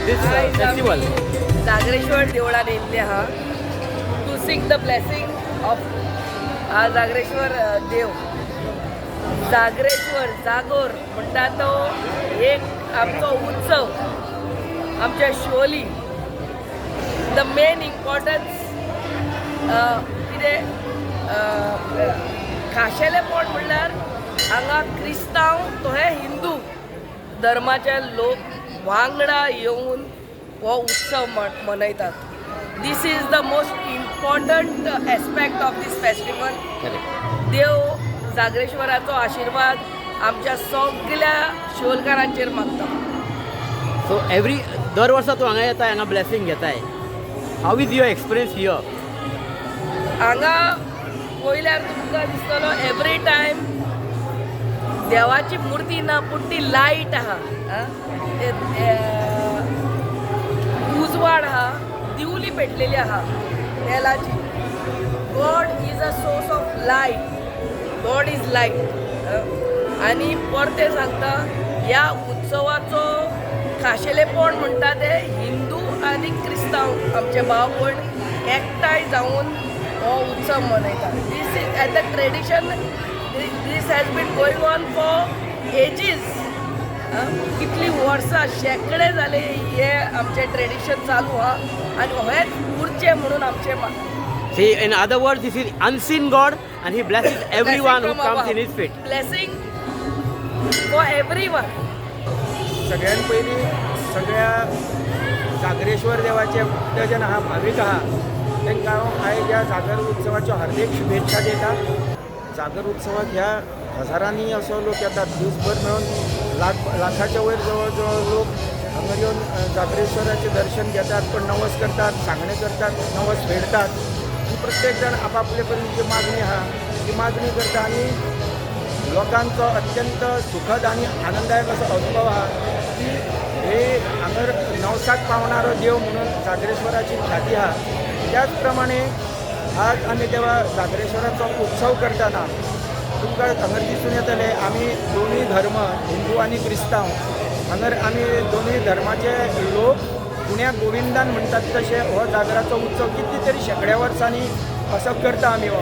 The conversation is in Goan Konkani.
this festival? Jagreshwar देवळान येयल्ले आहा to seek the blessing of हा जागरेश्वर देव. जागरेश्वर, जागोर म्हणटा तो एक आमचो उत्सव आमच्या शिवोली. The main importance कितें, खाशेलेपण म्हणल्यार हांगा क्रिस्तांव तशे हिंदू धर्माचे लोक वांगडा येवन हो उत्सव मनयतात. This is the most important aspect of this festival. देव जागरेश्वराचो आशिर्वाद आमच्या सगल्या शिवोलकारांचेर मागता. सो एवरी दर वर्सा तूं हांगा येता, हांगा ब्लेसिंग घेताय. How is your experience here? हांगा पळयल्यार तुमकां दिसतलो, एवरी टायम देवाची मुर्ती ना, पूण ती लायट आहा, आं. उजवाड आहा, दिवली पेटलेली आहा तेलाची. God is a source of light. God is light. आनी परतें सांगता, ह्या उत्सवाचो खाशेलेपण म्हणटा तें हिंदू आनी क्रिस्तांव आमचे भाव भयण एकठांय जावन हो उत्सव मनयतात. This is as a tradition, this has been going on for ages. कितलीं वर्सां, शेंकडे जाले हे आमचें ट्रेडिशन चालू आहा आनी हेंच उरचें म्हणून आमचें मागणें. See, in other words, this is unseen God and he blesses everyone who comes in his feet. Blessing for everyone. सगळ्यात पयलीं सगळ्या जागरेश्वर देवाचे भक्तजन आहा, भावीक आहा, तांकां हांव आयज ह्या जागर उत्सवाच्यो हार्दीक शुभेच्छा दिता. जागर उत्सवाक ह्या हजारांनी असो लोक येतात. दीसभर मेळून लाख लाखाच्या वयर जवळ जवळ लोक हांगा येवन जागरेश्वराचें दर्शन घेतात, पण नवस करतात, सांगणें करतात, नवस फेडतात आनी प्रत्येक जाण आपापले परीन जी मागणी आहा ती मागणी करता आनी लोकांचो अत्यंत सुखद आनी आनंददायक असो अनुभव आहा की हे हांगर नवसाक पावणारो देव म्हणून जागरेश्वराची ख्याती आहा. त्याच प्रमाणे आज आमी तेव्हा जागरेश्वराचो उत्सव करतना तुमकां हांगर दिसून येतलें, आमी दोनूय धर्म, हिंदू आनी क्रिस्तांव, हांगर आमी दोनूय धर्माचे लोक गुण्या गोविंदान म्हणटात तशें हो जागराचो उत्सव कितली तरी शेंकड्या वर्सांनी असो करता आमी हो.